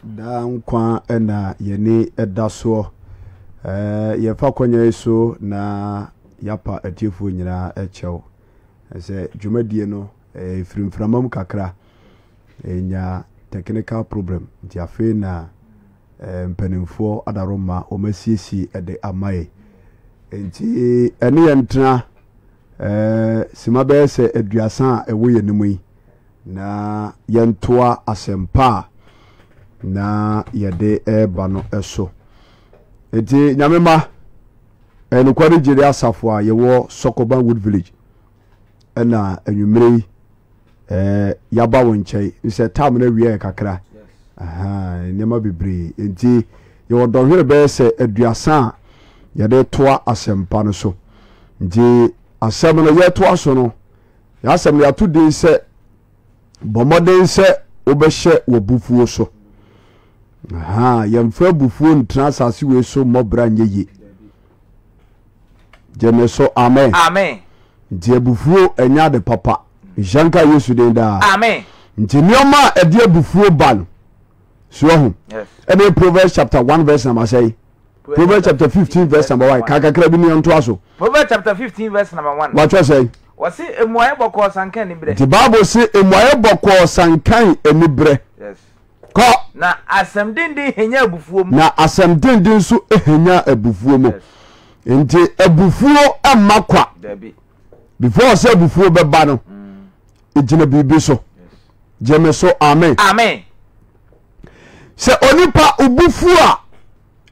Daa nkwa na yɛni da soɔ. Yɛfa kwanya yi so na yɛapa atiefoɔ nyinaa kyɛw sɛ dwumadie no ɛfiri mframa mu kakra, ɛnya technical problem nti afei na mpanimfoɔ adaroma wɔn asiesie de ama yɛ. Nti ɛne yɛn ntena sima bɛyɛ sɛ 30 a ɛwɔ yɛn anim yi. Na yɛntoa asɛmpa a na yɛde reba no so. Enti Nyame mma, ɛyɛ nokware gyeri asafo a yɛwɔ Sɔkɔban Wood Village ɛna anwummere yi ɛɛ yaba wo nkyɛn sɛ tam no awia yɛ kakra nneɛma bebree nti yɛwɔ dɔnhwere bɛyɛ sɛ 30 a yɛde toa asɛmpa no so nti asɛm no yɛtoa so no Yɛn asɛm no, yɛato din sɛ Bɔ Mmɔden sɛ Wobɛhyɛ W'abufuo So. Aha, yɛmfa abufuo ntena asase wei so mmɔ bra nyɛ yie. Gye me so, amen. Amen. Nti abufuo ɛnyɛ ade papa. Nhyira nka Yesu din daa. Amen. Nti nneɛma a ɛde abufuo ba no, so ahu. Ɛne Proverbs chapter 1 verse number sɛn? Proverbs chapter 15 verse number 1. Ka kakra bi ne yɛntoa so. Proverbs chapter 15 verse number 1. Wɔatwerɛ sɛn? Wɔse mmuaeɛ bɔkɔɔ sankan aniberɛ. Nti Bible se mmuaeɛ bɔkɔɔ sankan aniberɛ. Yes. Kɔ. Na asɛm denden henya abufuo mu. Na asɛm denden nso henya abufuo mu. Yes. Nti abufuo mma kwa. Dabi. Before sɛ abufuo bɛba no, egyina biribi so. Yes. Gye me so, amen. Amen. Sɛ onipa obufuo a,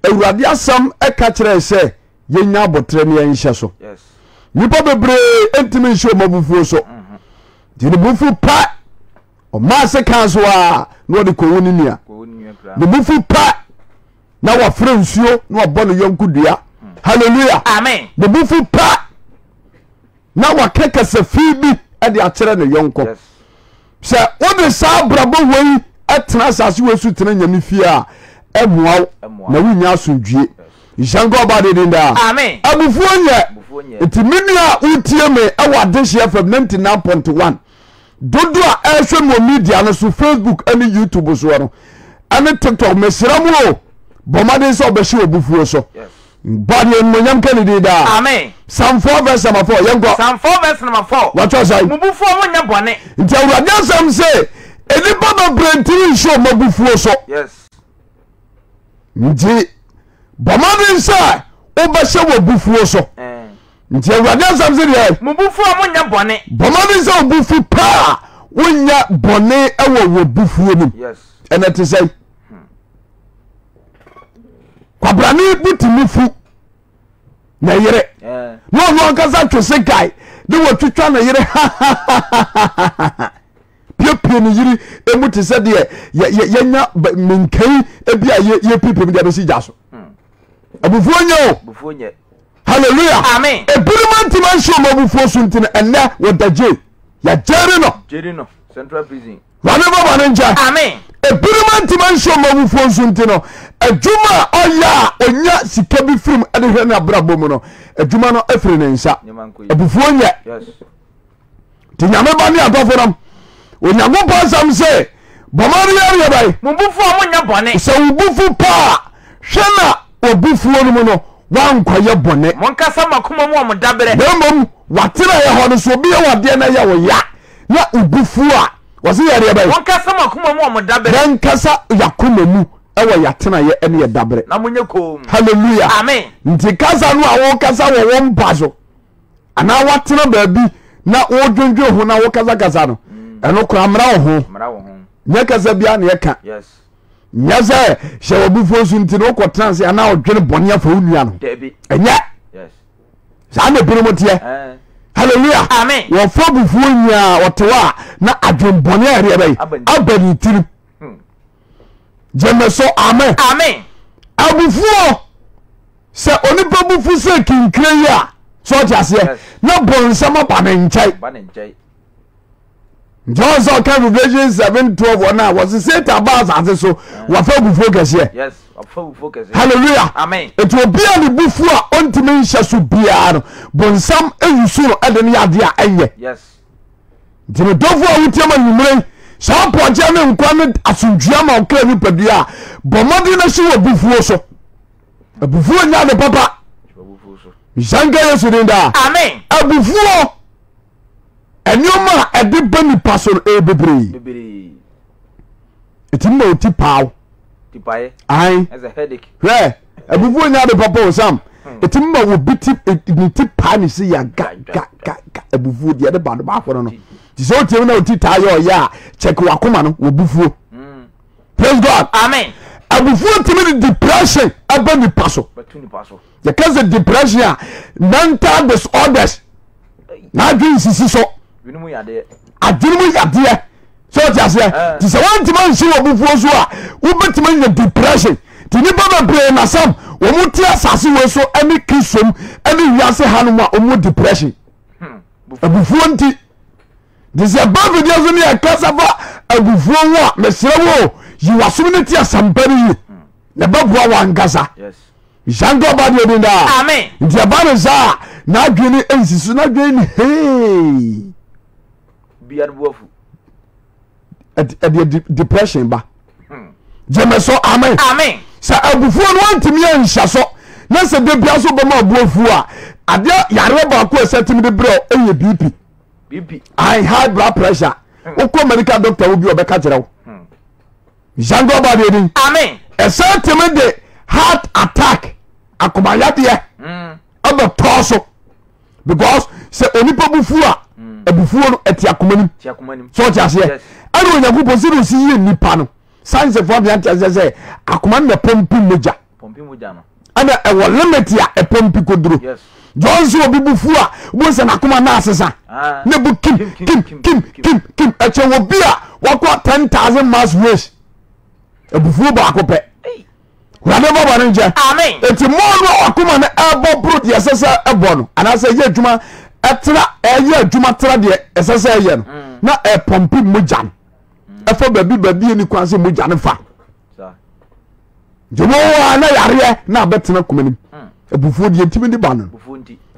Awurade asɛm ka kyerɛ sɛ yɛnya aboterɛ ne yɛnhyɛ so. Nnipa bebree ntumi nhyɛ wɔn abufuo so. Mm-hmm. Nti ne bufu pɛ ɔmaa se kan so a na ɔde kɔwu ne nua. Ne bufu pɛ na wafrɛ nsuo na wabɔ ne yɔnko dua. Mm. Hallelujah. Amen. Ne bufu pɛ na waka kasa fi bi de akyerɛ ne yɔnko. Sɛ wode saa abrabɔ wei tena asase wei so tena nyame fie a ɛmmoa wo na wonya asomdwie. Nhyɛ nka ɔba de din daa. Abufuo nyɛ. Nti me nua a wotie me ɛwɔ Adehye FM 99.1 dodo a ɛrehwɛ me wɔ media no so Facebook ne YouTube soɔ no ɛne TikTok mesrɛ mo o bɔ mmɔden sɛ ɔbɛhyɛ obufuo so. Bɔ deɛ animuonyam ka ne din daa. Amen. Psalm 4 verse number 4 yɛnkɔ. Psalm 4 verse number 4. Wɔatwerɛ sɛn? Mo bufuo mo nyɛ bɔne. Nti Awurade asɛm se nnipa bebree ntumi nhyɛ wɔn abufuo so. Yes. Nti bɔ mmɔden sɛ wobɛhyɛ wɔ abufuo so. Eh. Nti Awurade asɛm se deɛ. Mo bufuo mo nyɛ bɔne. Bɔ mmɔden sɛ obufu paa wonyɛ bɔne wɔ wɔ bufuo no mu. Yes. Ɛnɛ te sɛn? Kwabrane bo tumi fu ne yere na ɔno ankasa twe se guy ne wɔtwitwa ne yere hahahaha piepie ne yere emu te sɛ deɛ yɛnya menkai bi a yɛpiepie mu deɛ bɛsi gya so hmm. abufuo nyɛ o hallelujah amen ebinom antimi anhyɛ wɔn abufuo so nti no ɛnɛ wɔda gye yɛgyere no central prison Wade bɔ bɔne nkyɛ. Amen. Ebinom antumi anhyɛ wɔn awufoɔ nso nti no, adwuma a ɔyɛ a ɔnya sika bi firim de hwɛ n'abrabɔ mu no, adwuma no afiri ne nsa. Abufuo nyɛ. Nti Nyame ba ne adɔfo nom, Onyankopɔn asɛm se, bɔ mmɔden yɛ deɛ bɛn? Mo bufuo mo nyɛ bɔne. Sɛ wo bufu paa, hwɛ na w'abufuo no mu no woankɔyɛ bɔne. Monkasa mo akoma mu wɔ mo daberɛ. Na mmom w'atenaeɛ hɔ no, sɛ obi yɛ wo adeɛ na ɛyɛ wo ya, na obu fu a, wɔse yɛ deɛ bɛn? Wɔnkasa mo akoma mu wɔ mo daberɛ. Yɛnkasa yɛakoma mu wɔ yɛatenaeɛ ne yɛ daberɛ. Na monyɛ komm. Hallelujah. Amen. Nti kasa no a wokasa wɔ wo mpa so anaa woatena baabi na wodwendwen ho na wokasakasa no, mm. ɛno koraa mmara wo ho. Nyɛ kasa biara na yɛka. Nyɛ sɛ hyɛ w'abufuo so nti na wokɔtena ase anaa ɔdwene bɔne afa wo nua no. Ɛnyɛ. Saa na ebinom teɛ. Hallelujah. Amen. Wɔfa abufuo nyinaa ɔte hɔ a na adwenbɔne a ɛdeɛ bɛyi aba ne tirim. Hmm. Gyeme so amen. Amen. Abufuo sɛ onipa bufu sɛ kinkire yi a sɛ ɔte aseɛ na bɔnsɛm aba ne nkyɛn. Nti ɔn sɛ ɔka Revelation 7:12 wɔn a wɔsi Satan ba asase so wafa abufuo kɛseɛ. Hallelujah. Amen. Nti obi a ne bufuo a ɔntumi nhyɛ so biara no bonsam eyi so no ɛde ne yadeɛ a ɛnyɛ. Yes. Nti ne dɔfo a wotie ma nwumire yi Sɛ wopɛ ɔgyeɛ ne nkwa ne asomdwoeɛ ama wo kra nipadua a, bɔ mmɔden na si w'abufuo so. Abufuo nyɛ ade papa. Nhyira nka Yesu din daa. Amen. Abufuo nneɛma a ɛde ba nipa so no ɛyɛ bebree. Bebree. Ɛtumi ma ɔti paaw. Tipaeɛ. Ae. Ɛsɛ headache. Hwɛ abufuo nyɛ ade papa o Sam. Ɛtumi ma obi ti ne ti paa ne se ya ga ga ga ga abufuo deɛ ɛde ba no baako no no. Te sɛ wotie mu na oti taa yɛ ɔyɛ a kyɛke wakoma no wɔ bufuo. Praise God. Amen. Abufuo tumi de depression ɛba nipa so. Yɛka sɛ depression a mental disorders n'adwene nsisi so. Adwene mu yadeɛ. Sɛ ɔte aseɛ. Te sɛ wontumi ansi wɔ bufuo so a wobɛtumi anya depression. Te nipa bebree nasam wɔn te asase wei so ɛne krisom ɛne wiase hanom a wɔn depression. Abufuo nti. Nti sɛ ɛba afidie so ne yɛkasa fa abufuo ho a mesrɛ wo yi w'asom no te asɛmpa no yie na ɛbɛboa w'ankasa. Nhyira nka ɔba deɛ odin daa. Amen. Nti ɛba no saa a n'adwene no nsi so n'adwene no hee. Bia no bu afu. Ɛdeɛ depression ba. Gyeme so amen. Amen. Sɛ abufuo no wantumi anhyɛ so na sɛ da bia so bɛma abuafuo a adeɛ yareɛ baako a ɛsɛ tumi de brɛ ɛyɛ BP. BP. Ayi high blood pressure. Wokɔ medical doctor wo bi ɔbɛka kyerɛ wo. Nhyira ɔba deɛ din. Amen. Ɛsɛ tumi de heart attack akomayadeɛ ɛbɛtɔɔ so because sɛ onipa bufuo a abufuo no ɛte akoma nim. Sɛ ɔte aseɛ ɛna Onyankopɔn sɛ na ɔsi yie nipa no sciencefoɔ abea nte aseɛ sɛ akoma no na pɔmpi mogya. Ɛna ɛwɔ limit a ɛpɔmpi koduro. John sɛ obi bu fu a wobɛhu sɛ n'akoma no asesa ah. ne bu kim kim kim kim kim ɛkyɛ wɔ bi a wakɔ 10000 miles race abufuo baako pɛ wurade bɔ bɔne nkyɛ eti mɔɔ no a wakoma no ɛbɔ boro deɛ ɛsɛ sɛ ɛbɔ no anaasɛ ɛyɛ adwuma ɛtra ɛyɛ adwuma tra deɛ ɛsɛ sɛ ɛyɛ no mm. na ɛpɔmpe mogya no ɛfa baabi baabi ɛni kwan sɛ mogya no fa nti wɔwɔ a na yareɛ na abɛtena koma nim hmm. abufuo deɛ ntimi de ba no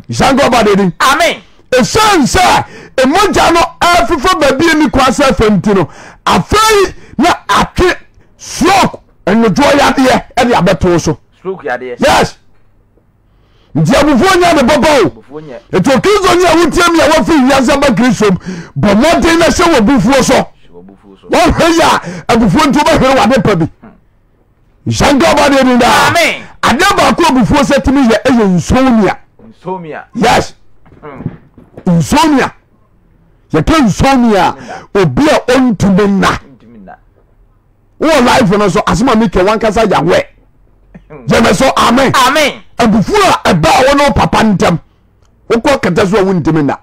nhyɛ ɔba deɛ din amen ɛsiane sɛ mogya no afefa baabi ani kwan sɛ afa nti no afei na atwe stroke nnodwoɔ yadeɛ ɛde abɛto so yes Nti abufuo nyɛ ade papa o. Nti Okristoni a wotie mi a wafiri wiase aba Kristo mu, bɔ mmɔden na hyɛ w'abufuo so. Wɔhwɛ yi a abufuo nti wobɛhwere w'ade pa bi. Nhyɛ nka ɔba deɛ din daa. Adeɛ baako abufuo sɛ tumi yɛ ɛyɛ insomnia. Yes. Insomnia. Yɛka insomnia obi a ɔntumi nna. Wowɔ life no so asɛm a meka wankasa yawɛ. Gyeme so amen. Amen. Abufuo a ɛbaa wo ne wo papa ntam wokɔ kɛtɛ so a wontumi nna.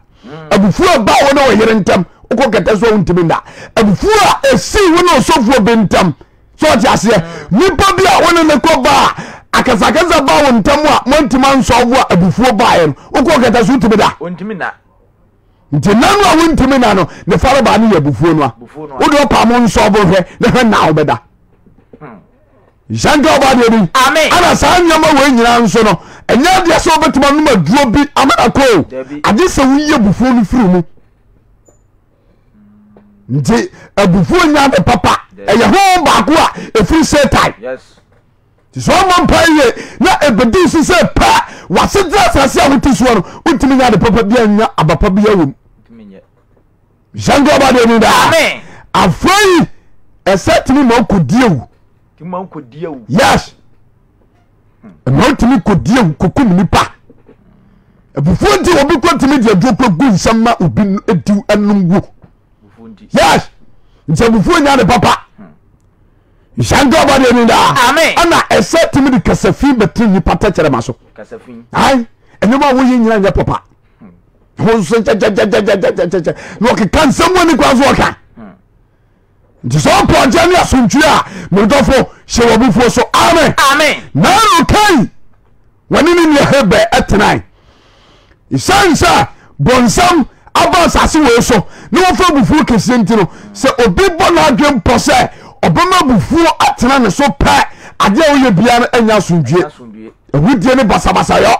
Abufuo a ɛbaa wo ne wo yere ntam wokɔ kɛtɛ so a wontumi nna. Abufuo a ɛsii wo ne ɔsɔfoɔ bi ntam sɛ ɔte aseɛ nipa bi a wo ne ne kɔ baa akasakasa baa wo ntam a moantumi ansɔlvo a abufuo baeɛ no wokɔ kɛtɛ so wotumi da. Wontumi nna. Nti nna no a wontumi nna no ne farebaa no yɛ abufuo no a wode ɔpa mo nsɔlvo hwɛ na hwɛ nna a wobɛda. Nhyɛ ɔba deɛ bi. Amen. Ɛna saa nneɛma wei nyinaa nso no ɛnyɛ adeɛ sɛ wobɛtumi anom aduro bi ama no akɔ o. Agye sɛ woyi abufuo no firi mu. Nti abufuo nya ade papa. Ɛyɛ honhom baako a ɛfiri Satan. Nti sɛ ɔmmɔ mpa yie na ɛbɛdi so sɛ pɛ wasetena asase a wote soɔ no wontumi nya ade papa bi anya aba pa bi awɔ mu. Nhyɛ nka ɔba deɛ ni daa. Afei ɛsɛ tumi ma wokɔdi awu. Yes. Ɛma wotumi kɔdi awu kɔkum nipa. Abufuo nti obi kɔtumi de aduro kɔgu nsɛm ma obi di ɛnom wu. Yes. Nti abufuo nya ne papa. Nhyɛ nka ɔba deɛ ni daa. Ɛna ɛsɛ tumi de kasafi bɛtene nipa tɛkyerɛma so. Ayi ɛnneɛma a woyɛ nyina nyɛ papa. ho nso kyɛkyɛkyɛkyɛkyɛkyɛ na ɔkeka nsɛm wɔ ne kwan so ɔka nti sɛ ɔpɛ ɔgya ne asomdwie a medɔfo hyɛ w'abufuo so amen amen naano kai wɔne ne nua hebel ɛtenae ɛsiane sɛ bɔnsam aba asase wei so na wɔfa abufuo kɛseɛ nti no sɛ obi bɔ n'adwen pɔ sɛ ɔbɛma abufuo atena ne so pɛ adeɛ a woyɛ biara no anya asomdwie awudie ne basabasayɔ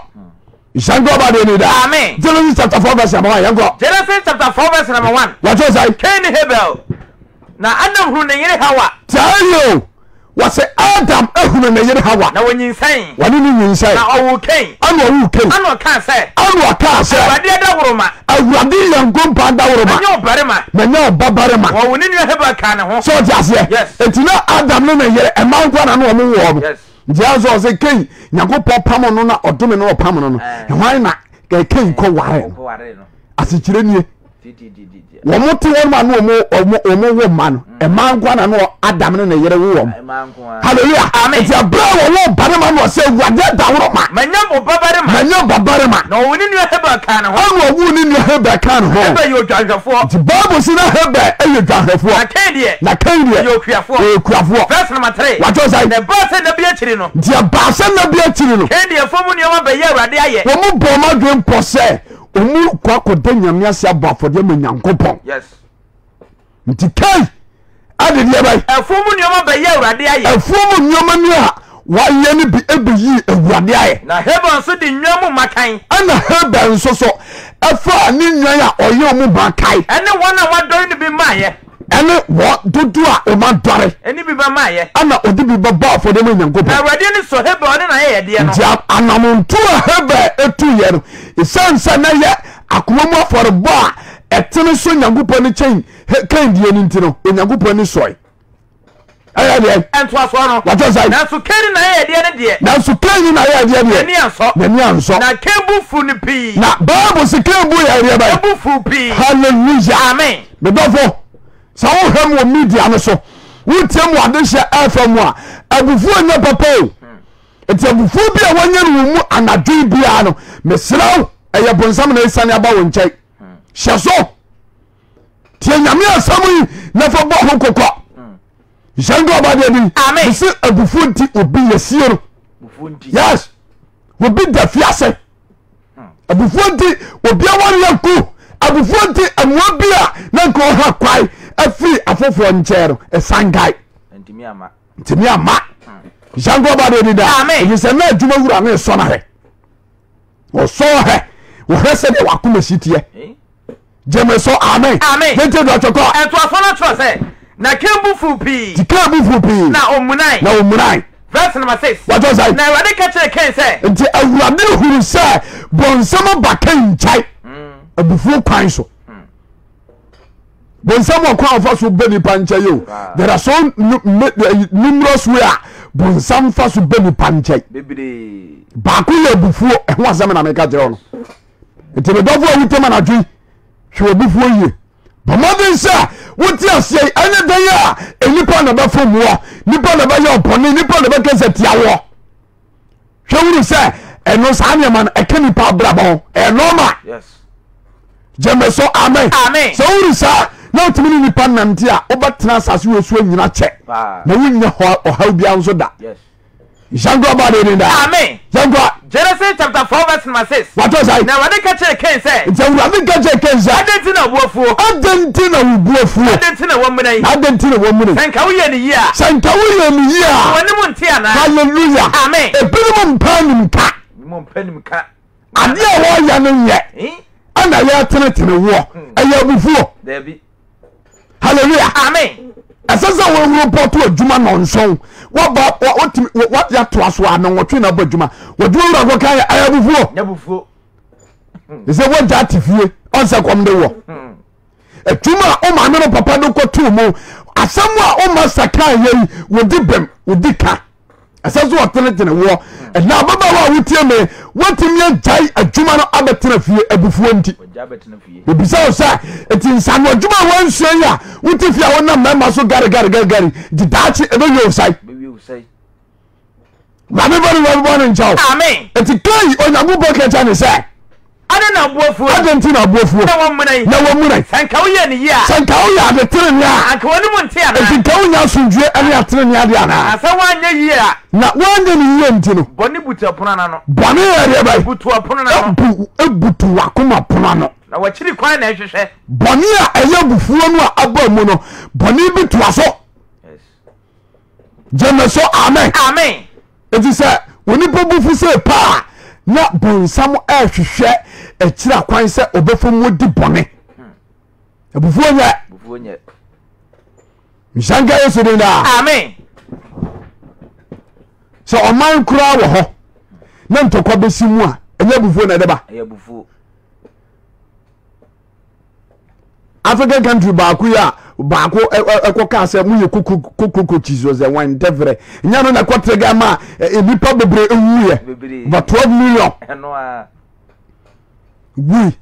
Nhyira ɔba deɛ ni daa. Amen. Genesis chapter 4 verse number 1 yɛnkɔ. Genesis chapter 4 verse number 1. Wɔtwe sɛn? Cain ne Abel. Na Adam hunu ne yere Hawa. Tie yie o. Wɔse Adam hunu ne yere Hawa. Na wɔnyinsɛn. Wɔne no nyinsɛn. Na ɔwoo Kain. Ɛna ɔwoo Kain. Ɛna ɔkaa sɛ. Ɛna ɔkaa sɛ. Awurade adaworoma. Awurade Nyankopɔn adaworoma. Manya ɔbarima. Manya ɔbabarima. Wɔwo ne nua Habel kaa ne ho. Sɛ ɔte aseɛ? Yes. Enti na Adam ne ne yere mmaa nko na na wɔn wɔ no. Yes. Nti ayɛ sɛ ɔsɛ Kain Nyankopɔn pam no na ɔdome no ɔpam no no. Hwan na Kain kɔ ware no? Asekyerɛ nie. Wɔn te wɔn ma no wɔn wɔn wo mma no mm. mmaa nko na no Adam ne ne yere wo wɔn. Hallelujah. Nti abira wɔn wɔ barima no ɔsɛ awurade adaworo ma. Manya ɔbabarima. Manya ɔbabarima. Na ɔwo ne nua Hebel kaa ne ho. Ɛna ɔwo ne nua Hebel kaa ne ho. Hebel yɛ odwanhwɛfoɔ. Nti Bible si na Hebel yɛ odwanhwɛfoɔ. Na Kain deɛ. Na Kain deɛ. Ɔyɛ okuafoɔ. Ɔyɛ okuafoɔ. Verse number 3. Wàtò sɛ. Na ɛbaa sɛ nna bi akyiri no. Nti ɛbaa sɛ nna bi akyiri no. Kain de afuo mu nneɛma bɛyɛ Awurade ayɛ. Wɔn mu bɔ wɔn adwene pɔ sɛ wɔn kɔ akɔda Nyame ase abɔ afɔdeɛ ma Nyankopɔn. Yes. Nti Kain ɛde deɛ bɛyɛ. Afuo mu nneɛma bɛyɛ Awurade ayɛ. Afuo mu nneɛma ni a wayɛ no bi ɛbɛyii Awurade ayɛ. Na Habel nso de nnwan mu mmakan. Ɛna Habel nso so ɛfaa ne nnwan a ɔyɛ mu mmakan. Ɛne wɔn a wɔadɔre no bi maeɛ. Ɛne wɔn dodoɔ a wɔadɔre. Ɛne bi bɛmaeɛ. Ɛna ɔde bi bɛbɔ afɔdeɛ ma Nyankopɔn. Na Awurade ani sɔ Habel ne n'ayɛyɛdeɛ no. Nti anamontuo a Habel tuiɛ no, ɛsiane sɛ na ɛyɛ akoma mu afɔrebɔ a ɛtene so Nyankopɔn ani kyɛn Kain deɛ no nti no, Onyankopɔn ani sɔe. Ɛyɛ deɛ. Ntoasoɔ no. Wate sɛ. Nanso Kain ne n'ayɛyɛdeɛ no deɛ. Nanso Kain ne n'ayɛyɛdeɛ deɛ. N'ani ansɔ. N'ani ansɔ. Na Kain bo fuu no pii. Na Bible se Kain bo yɛ deɛ bɛn. Bo fuu pii. Hallelujah. Amen. Me dɔfo, sɛ wohwɛ mu wɔ media no so, wotie mu adehyɛ ɛfa mu a, abufuo nyɛ papa o. Nti abufuo bi a wɔnyɛ no wɔ mu anadwo yi biara no, mesrɛ wo, ɛyɛ bonsam na esiane aba wo nkyɛn. Hyɛ so. Tie Nyame asɛm yi na fa bɔ ho kokɔ. Nhyɛ nka ɔba deɛ bi. Amen. Mese abufuo nti obi yɛsie no. Yes. Obi da fiase. Abufuo nti obi aware agu. Abufuo nti mmoa bi a na nka ɔha kwae afiri afoforɔ nkyɛn no ɛsankae. Ntumi ama. Ntumi ama. Nhyɛ nka ɔba deɛ bi da. Amen. Ɛfiri sɛ na adwuma wura no esɔ no hwɛ. Ɔsɔ hwɛ. Wɔhwɛ sɛdeɛ wakoma si teɛ. Gyeme so amen. Amen. Yɛntie deɛ ɔtwe kɔ. Ɛntoasoɔ no kyerɛ sɛ, na Kain bo fuu pii. Nti Kain bo fuu pii. Na ɔmunae. Na ɔmunae. Verse number 6. Wɔtɔ sɛ. Na Awurade ka kyerɛɛ Kain sɛ. Nti Awurade hunu sɛ bɔnsam aba Kain nkyɛn. Abufuo kwan so. Bonsam wɔ kwan a ɔfa so bɛ nipa nkyɛn yi o. There are so numerous way a bonsam fa so bɛ nipa nkyɛn. Baako yɛ abufuo, ɛho asɛm na meka kyerɛ wo no. Nti medɔfo a wotem anadwo yi, hwɛ w'abufuo yie. Bɔ mmɔden sɛ wote aseɛ yi, ɛnyɛ dɛn a nnipa na bɛfom woɔ, nnipa na bɛyɛ ɔbɔne, nnipa na bɛkasa tia woɔ. Hwɛ hunu sɛ ɛno saa nneɛma no ɛka nipa abrabɔ ho, ɛyɛ normal. Gyeme so amen. Sɛ wohunu saa na wotumi ne nipa nante a, wobɛtena asase wɔ so anyina kyɛ na wonnya ɔhaw biara nso da. Yɛnkɔ ba de ne da. Amen. Yɛnkɔ. Genesis chapter 4 verse number 6. Wàtò sɛ. Na Awurade ka kyerɛ Kain sɛ. Nti Awurade ka kyerɛ Kain sɛ. Adɛn nti na wo bo afuo? Adɛn nti na wo bo afuo? Adɛn nti na woamuna yi? Adɛn nti na woamuna yi? Sɛ nka woyɛ no yie a. Sɛ nka woyɛ no yie a. W'anim nte anaa? Hallelujah. Amen. Ebinom mpɛ anim ka. Ebinom mpɛ anim ka. Adeɛ a wɔyɛ no nyɛ. Ɛna yɛtenetene woɔ. Ɛyɛ abufuo. Dabi. Hallelujah. Amen. Ɛsɛ sɛ wɔn repɔto adwuma nɔnson wɔba wɔtumi wɔatoa so a nɔnwɔtwe na abɔ adwuma wɔdwuma wura kɔ kan yɛ ɛyɛ abufuo. Nyabufuo. Ɛsɛ wɔgya ate fie ɔnsɛ kɔm de wɔ. Adwuma a ɔmaame no papa de kɔtoo mu asɛm a ɔma saka yɛ yi wɔdi bɛm wɔdi ka. Ɛsɛ sɛ ɔtenetene woɔ. Ɛna ababaawa a wotie me woatumi agyae adwuma no abɛtena fie abufuo nti. Ebisa wo sɛ nti nsano adwuma a wansua yi a wote fie a wonam mmarima so gari gari gari gari nti daakye ɛbɛwie wo sae. Wurade bɔ ne wurade bɔ ne nkyɛw. Amen. Nti kai Onyankopɔn ka kyerɛ ne sɛ. Adɛn na wo bo afuo? Adɛn nti na wo bo afuo? Na wɔmmuna yi. Na wɔmmuna yi. Sɛ nka woyɛ no yie a. Sɛ nka woyɛ ade tenenee a. Anka w'anim nte anaa? Enti nka wonya asomdwoeɛ ne atenenee adeɛ anaa? Na sɛ woanyɛ yie a. Na woanyɛ no yie nti no. Bɔne butu ɛpono ano. Bɔne yɛ deɛ bɛn? Butu ɛpono no ano. Ebu ebutu w'akoma pono ano. Na w'akyiri kwan na ɛhwehwɛ. Bɔne a ɛyɛ abufuo no a aba mu no, bɔne bi toa so. Yes. Gyeme so amen. Amen. Eti sɛ onipa bu fu sɛ paa na bonsam ɛrehwehwɛ akyiri akwan sɛ ɔbɛfa mu di bɔne. Abufuo nyɛ. Abufuo nyɛ. Nhyira nka Yesu din daa. Amen. Sɛ ɔman koraa wɔ hɔ na ntɔkwa bɛsi mu a ɛnyɛ abufuo na ɛde ba. African country baako yi a baako ɛkɔ kaa sɛ moyɛ kokrokrochis ɔsɛ wɔn ntɛfrɛ nyɛ no na ɛkɔ trigger ma nnipa bebree ewuiɛ over 12 million wui.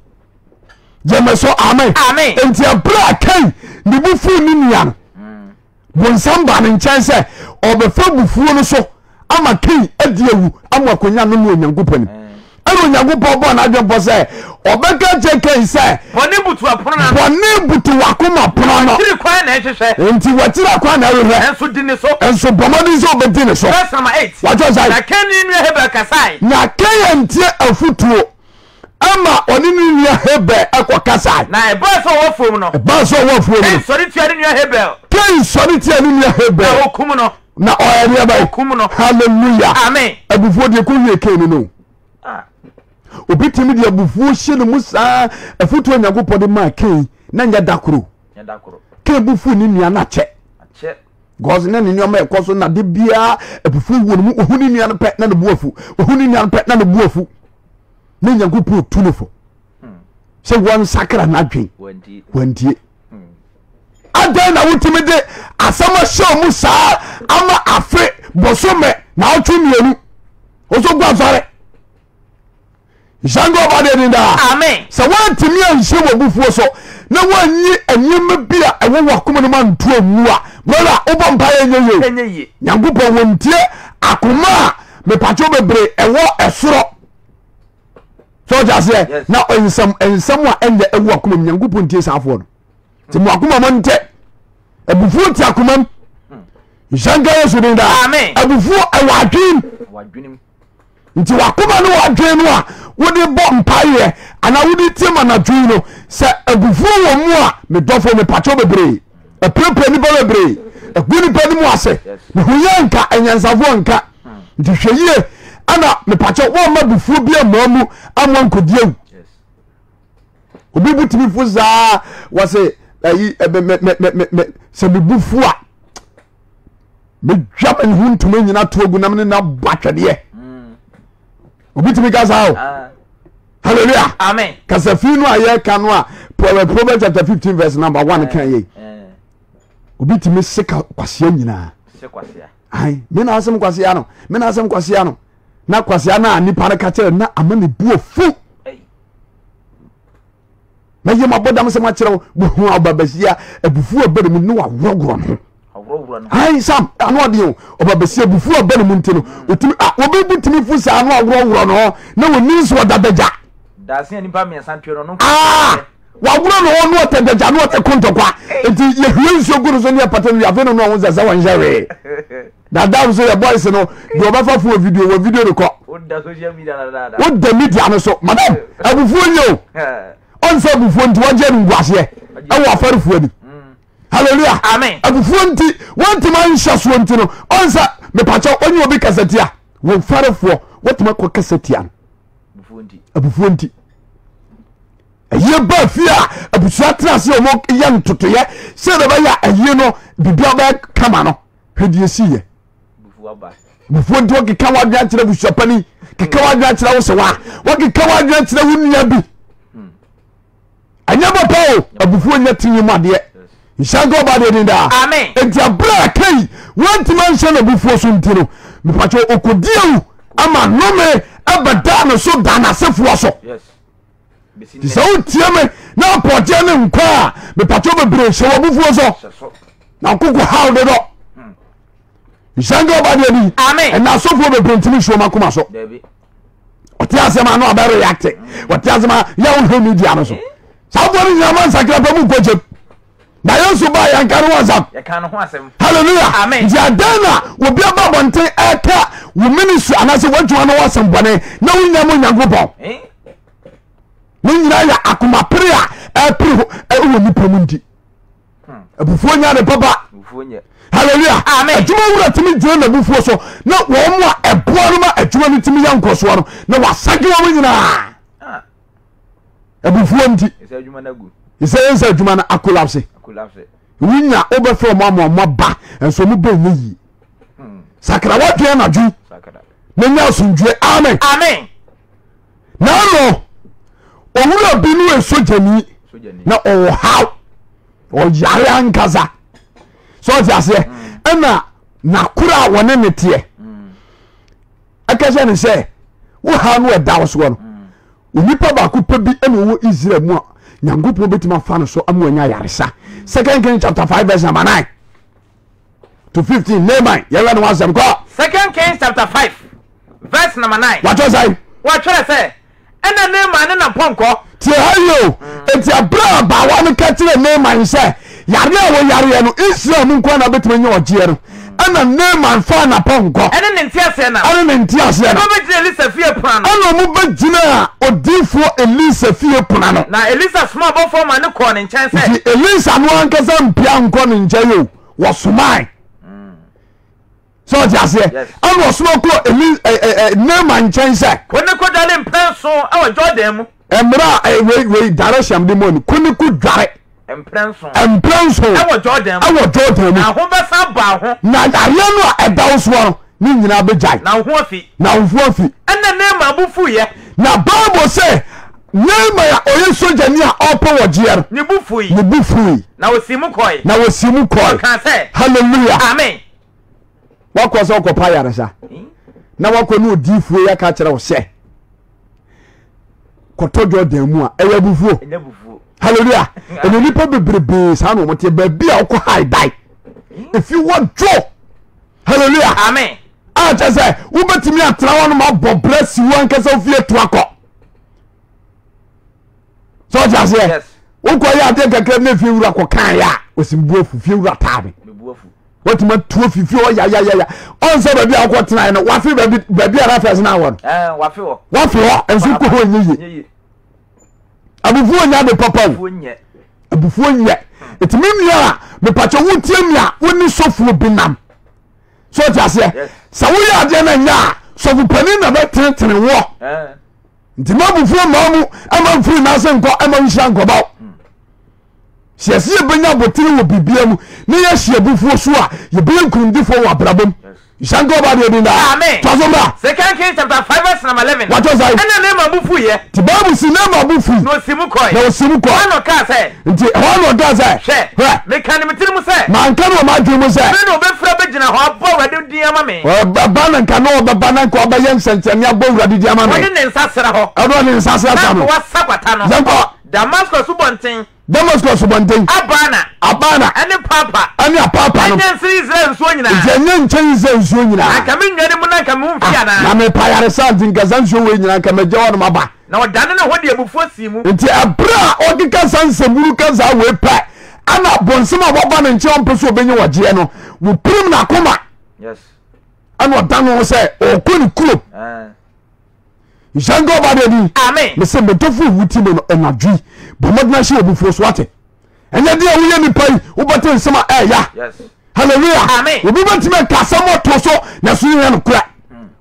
Gyeme so amen. Amen. Nti ɛberɛ a Kain ne bo fuu ne nua no, mm. bonsam baa ne nkyɛn sɛ ɔbɛfa bufuo no so ama Kain adi awu ama akonya no ne Onyankopɔn nim. Mm. Ɛna Onyankopɔn bɔɔ n'adwene pɔ sɛ ɔbɛka kyerɛ Kain sɛ bɔne butu apono ano. Bɔne butu wakoma pono ano. Wakyiri kwan na ɛhwehwɛ. Nti wakyiri kwan na ɛhwehwɛ. Nso di ne so. Nso bɔ mmɔden sɛ ɔbɛdi ne so. Verse number 8. Watwerɛ sɛ. Na Kain ne nua Habel kasae. Na Kain antie afotuo. Ɛma ɔne ne nua Habel kɔkasae. Na ɛbaa sɛ ɔwɔ afuom no. Ɛbaa sɛ ɔwɔ afuom no. Kain sɔre tia ne nua Habel. Kain sɔre tia ne nua Habel. Na ɔkum no. Na ɔyɛ deɛ bɛyɛ. Ɔkum no. Hallelujah. Amen. Abufuo deɛ kɔ wie Kain no. Ah. Obi tumi de abufuo hyɛ ne mu saa afutuo Nyankopɔn de maa Kain na nyɛ da koro. Kain bu fu ne nua no akyɛ. Akyɛ. Because na ne nneɛma ɛkɔ so na de biara abufuo wɔ ne mu ohu ne nua no pɛ na ne bu afu ohu ne nua no pɛ na ne bu afu. Na Nyankopɔn tu no fo sɛ wɔnsakra n'adwen wantie. Adɛn na wotumi de asɛm ahyɛ mu saa ama afe bosome na ɔtwe mmienu ɔso gu asɔre nhyɛnka ɔba deɛ din daa. Amen. Sɛ woantumi anhyɛ wɔ bufuo so na woanyi nneɛma bi a ɛwɔ w'akoma no mu anto angu a brother wobɔ mpaeɛ ɛnyɛ yie. Nyankopɔn wɔntie akoma a mepatwo bebree ɛwɔ ɛsorɔ sɛ ɔgye aseɛ na nsɛm nsɛm a ɛnyɛ ɛwɔ akoma mu Nyankopɔn ntie saa afoɔ no nti mo akoma mo ntɛ abufuo ti akoma mu nhyɛ nka Yesu din daa. Abufuo ɛwɔ adwene nti wakoma ne wadwene no a wode bɔ mpaeɛ anaa wode tie ma nadwene no sɛ abufuo wɔ mu a medɔfo mepakyɛw bebree apirapira nipa bebree agu nipa no mu ase mehu yɛ nka anyansafoɔ nka nti hwɛ yie ɛna mepakyɛw wɔmma abufuo bi amoa mu amoa nkɔdi awu obi bu tumi fo saa wɔse ayi mɛ sɛ mebu fo a medwa me ho ntoma nyina to agu na mene no abɔ atwɛdeɛ mm. obi tumi ka saa o ah. hallelujah amen kasafi no a yɛka no a Proverbs chapter 15 verse number 1 eh, kan yei eh. obi tumi se kwasea nyinaa ai me na asɛm kwasea no me na asɛm kwasea no na kwasea no a nipa no ka kyerɛ na ama ne bu afu mɛyɛ mabɔdam sɛm akyerɛ wo bohu a ɔbabasia abufuo aba ne mu ne waworɔworɔ ne ho ai sam ano ɔden o ɔbabasia abufuo aba ne mu nti no ɔtumi a obi bu tumi fu saa no aworɔworɔ ne ho na wɔni nso ɔda dagya ah waworɔ ne ho ne ɔtɛ dagya ne ɔtɛ kontɔkwa nti yɛhwie nsuo gu no so ne yɛpata no wiafe no no ɔho sɛ sɛ wɔnhyɛ hwee dada nso yɛ boys no deɛ ɔbɛfa fo wɔ video wɔ video no kɔ woda media no so madam abufuo nye o ɔnsɛ abufuo nti wɔgye no nguaseɛ ɛwɔ afɔrefoɔ ani mm. hallelujah amen abufuo nti wɔntumi anhyɛ soɔ nti no ɔnsɛ mepakyɛ ɔnye obi kasa tia wɔn farefoɔ wɔtumi akɔ kasa tia no abufuo nti ɛyie ba fie a abusua tena ase a wɔn yɛ ntotoyɛ sɛ ɛbɛyɛ a ɛyie no biribi abɛyɛ kama no hwɛ deɛ ɛsi yɛ bufuo nti wɔkeka w'adwene akyerɛ abusuapani keka w'adwene akyerɛ wo sewa wɔkeka w'adwene akyerɛ wo nua bi ɛnyɛ papa o abufuo nyɛ tumi mu adeɛ nhyɛ nka ɔba deɛ din daa nti aberɛ a kai wɔntumi anhyɛ no abufuo so nti no mepakyɛ ɔkɔdi awu ama nnome ɛbɛdaa no so da n'asefoɔ so yes. nti sɛ wotie me na apɔgyeɛ ne nkwa a mepatwo bebree hyɛ w'abufuo so na wokoko haw dodɔ nhyɛnka ɔba deɛ bi ɛna asɔfoɔ bebree ntumi nsuo makoma so ɔte asɛm a na ɔbɛ react ɔte asɛm a yɛ wohwɛ media no so saa foɔ no nyinaa ma nsakra pɛ mu nkɔkyɛm na yesu ba yɛnka ne ho asɛm hallelujah nti adɛn na obi aba abɔnten ɛka wo ministry anaasɛ w'adwuma no ho asɛm bɔne na wonya mu nyankopɔn eh? ne nyinaa yɛ akomapere a ɛpere ho ɛwɔ nipa mu nti hmm. abufuo nya ne papa hallelujah adwuma wura tumi gyina n'abufuo so na wɔn mu a ɛboa no ma adwuma no tumi yɛ nkɔsoɔ no na wasagye wɔn nyinaa ah. abufuo nti ɛsɛ yɛn sɛ adwuma no akolapse. Wonya wobɛfrɛ ɔmo ama ɔmo aba nso ɔmo bɛ nyɛ yie. Sakra wadwene anadwo yi na nya asomdwoe. Amen. Amen. Na ano owura bi no yɛ sogyani na ɔwɔ haw ɔyare ankasa sɛ ɔte aseɛ ɛna nakora a wɔne ne teɛ ɛka kyerɛ ne sɛ wo haw no ɛda wo soɔ no onipa baako pɛ bi ɛna ɔwɔ Israel mu a Nyankopɔn bɛtumi afa no so ama wanya ayaresa. Second Kings chapter 5 verse number 9 to 15. Naaman yɛwɛ no asɛm kɔ. Second Kings chapter 5 verse number 9. Watwerɛ sɛn? Wɔatwerɛ sɛ, Ɛnna Naaman ne n'apɔnkɔ. Tie ha yie o. Enti ɛberɛ a abaawa no ka kyerɛɛ Naaman sɛ yareɛ a wɔyareɛ no, Israel mu nko ara na wobɛtumi anya ɔgyeɛ no, ɛnna Naaman faa n'apɔnkɔ. Ɛne ne nteaseɛnam. Ɛne ne nteaseɛnam. Na wɔbɛgyinaa Elisa fie pono ano. Ɛnna wɔbɛgyinaa odiyifoɔ Elisa fie pono ano. Na Elisa somaa ɔbɔfoɔ maa no kɔɔ ne nkyɛn sɛ. Nti Elisa no ankasa mpia nkɔ ne nkyɛn o, wɔsomae. Sɛ ɔte aseɛ? Ɛna ɔsoma kɔɔ Eli ɛ ɛ ɛ Naaman nkyɛn sɛ. Kɔ ne kɔ dware mprɛnson wɔ Jordan mu. Mmerɛ a ɛ wei wei direction de mu ni kɔ ne kɔ dware. Mprɛnson. Mprɛnson. Ɛwɔ Jordan mu. Ɛwɔ Jordan mu. Na ho bɛsan aba ho. Na yareɛ no a ɛda wo soɔ no ne nyinaa bɛgyae. Na wo ho afi. Na wo ho afi. Ɛna Naaman bo fuiɛ. Na Bible sɛ Naaman a ɔyɛ sogyani a ɔrepɛ wɔgyeɛ no. Ne bo fui. Ne bo fui. Na ɔsii mu kɔe. Na ɔsii mu kɔe. Ɔkaa sɛ. Hallelujah. Amen. Wakɔ sɛ ɔkɔpa ayaresa. Na wakɔ ne odiifoɔ yi aka kyerɛ wo sɛ kɔtɔ Jordan mu a ɛyɛ abufuo. Hallelujah. Ɛna nipa bebrebe saa na wɔn teɛ baabi a ɔkɔ ha dan. Efi hɔ dwo. Hallelujah. Amen. A kyerɛ sɛ wobɛtumi atena hɔ nom abɔ brɛ si wo ankasa ofie to akɔ. Sɛ ɔte aseɛ. Wokɔ yɛ adeɛ kakra na efie wura kɔ kan yɛ a osi bu afu fie wura taa me. Watumi atu afi fie hɔ yayayaya. Ɔn sɛ baabi a wokɔ tenaeɛ no wafe baabi baabi a n'afɛ sena wɔ no. Wafe hɔ. Wafe hɔ nso kɔ hɔ nyɛ yie. Abufuo nyɛ ade papa o. Abufuo nyɛ. Ɛtumi nua a mepakyɛ wotie mi a wo ne sɔfoɔ bi nam. So ɔte aseɛ. Sɛ woyɛ adeɛ no nyɛ a sɔfo panin na bɛtenetene woɔ. Nti ma abufuo mmaa mu ɛma mfiri n'ase nkɔ ɛma nhyira nkɔba wo. Sɛ yɛsɛ yɛbɛnya abotire wɔ biribia mu na yɛahyia abufuo so a yɛbɛyɛ nkonimdifoɔ wɔ abrabɔ mu. Nhyira nka ɔba deɛ din daa. Amen. Toa so bra. Second Kings chapter 5 verse number 11. Watɔ sɛn? Ɛna Naaman bo fuiɛ. Nti Bible si Naaman bo fui. Na ɔsii mu kɔe. Na ɔsii mu kɔe. Ɛhɔ na ɔkaa sɛ. Nti ɛhɔ na ɔkaa sɛ. Hwɛ. Hwɛ. Meka no me tiri mu sɛ. Manka no wɔ m'adwene mu sɛ. Afei na ɔbɛfiri abɛgyina hɔ abɔ Awurade din ama me. Ɔbɛba na nka na ɔbɛba na nka ɔbɛyɛ nsɛnkyerɛnne abɔ Awurade din ama me. Ɔde ne nsa sra hɔ. Ɛna ɔde ne nsa sra Na no. nka wasa kwata no. Yɛnkɔ. Damasko asubɔnten. Damasko asubɔnten. Abana. Abana. Ɛne Parpa. Ɛne Aparpa no. Ɛnyɛ nsene Israel nsuo nyinaa. Nti ɛnyɛ nkyɛn Israel nsuo nyinaa. Anka me nnwane mu na anka me ho mfi ah, anaa. Na mepa ayaresa nti nka saa nsuo wei nyinaa nka magya hɔ nom aba. Na ɔdane ne ho de abufuo sii mu. Nti ɛberɛ a ɔkeka saa nsɛmhunu ka saa wei pɛ, ɛna abonsam a waba ne nkyɛn ɔmpɛ sɛ ɔbɛnya wɔgyeɛ no, wɔpirim n'akoma. Yes. Ɛna ɔdane ho sɛ ɔrekɔ ne kurom. Ah. Nhyira nka ɔba deɛ din. Amen. Mese medɔfo ewu ti mu no ɛnadwo yi bɔ mmɔden ahyɛ obufuo so ate. Ɛnyɛ deɛ woyɛ nipa yi wobɛte nsɛm a ɛɛya. Yes. Hallelujah. Amen. Obi bɛtumi aka asɛm ɔto so na so yɛ no korɛ.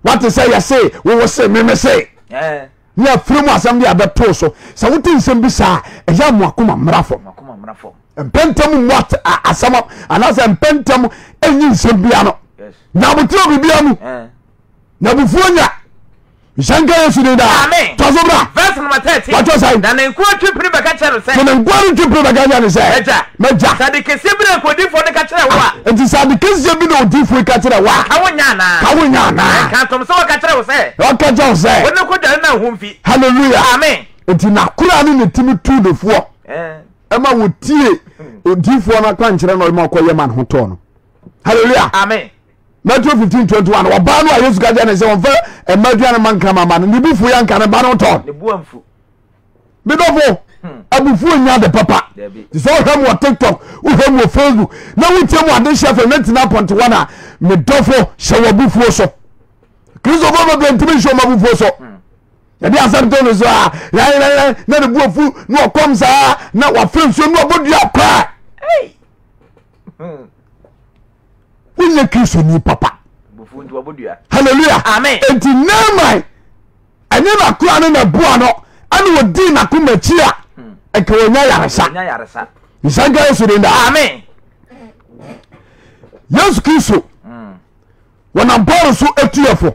Wate sɛ yɛse wowɔ se meme se. Eh. Ne afiri mu asɛm de abɛto so. Sɛ wote nsɛm bi saa ɛyɛ mo akoma mmra fam. Makoma mmra fam. Mpɛntɛm mu asɛm anaasɛ mpɛntɛm ɛnyi nsɛm bia no. Yes. Nyabotrɛ biribiara mu. Eh. Na abufuo nya. Nhyɛ nka Yesu din daa. Amen. Tɔ so bra. Verse number 13. Watɔ sɛn? Na ne nkoa twe pini bɛka kyerɛ no sɛ. So ne nkoa no twe pini bɛka kyerɛ no sɛ. M'agya. M'agya. Sɛ ade kɛseɛ bi na nka odiyifoɔ no ka kyerɛ wo a. Ah, nti sɛ ade kɛseɛ bi na odiyifoɔ yi ka kyerɛ wo a. Ka wo nyɛ anaa? Ka wo nyɛ anaa? Nka ntom sɛ wɔka kyerɛ wo sɛ. Wɔka kyerɛ wo sɛ. Wo ne kɔ dware na ho mfi. Hallelujah. Amen. Nti n'akora ne ne timi tu ne foɔ. Eh. Ɛma wɔtie odiyifoɔ no akwankyerɛ na ɔma ɔkɔyɛ ma ne ho tɔɔ no. Hallelujah. Amen. Matthew 15 21 ɔbaa no a Yesu ka kyerɛ ne sɛ wɔmfa mma aduane ma nkrama ma no ne bu fu yɛ nka ne ba no tɔn medɔfo hmm. abufuo nya de papa te sɛ wohwɛ mu wɔ tiktok wohwɛ mu wɔ facebook na wotie mu adehyɛ fam na tina pɔnte a medɔfo hyɛ wɔ abufuo so kristofoɔ bebree ntumi nhyɛ wɔn abufuo so hmm. yɛde asɛm to no so a na ne bu afu na ɔkɔm saa na wafrɛ nsuo na ɔbɔ dua kwaa wonyɛ kristoni papa hallelujah amen enti naaman ɛnyɛ n'akoa no na ɛboa no ɛna ɔdii n'akoma akyi a hmm. nka wɔnya yaresa nhyɛ nka yesu din daa amen. Yesu Kristo wɔnam Paul so atu yɛ fo.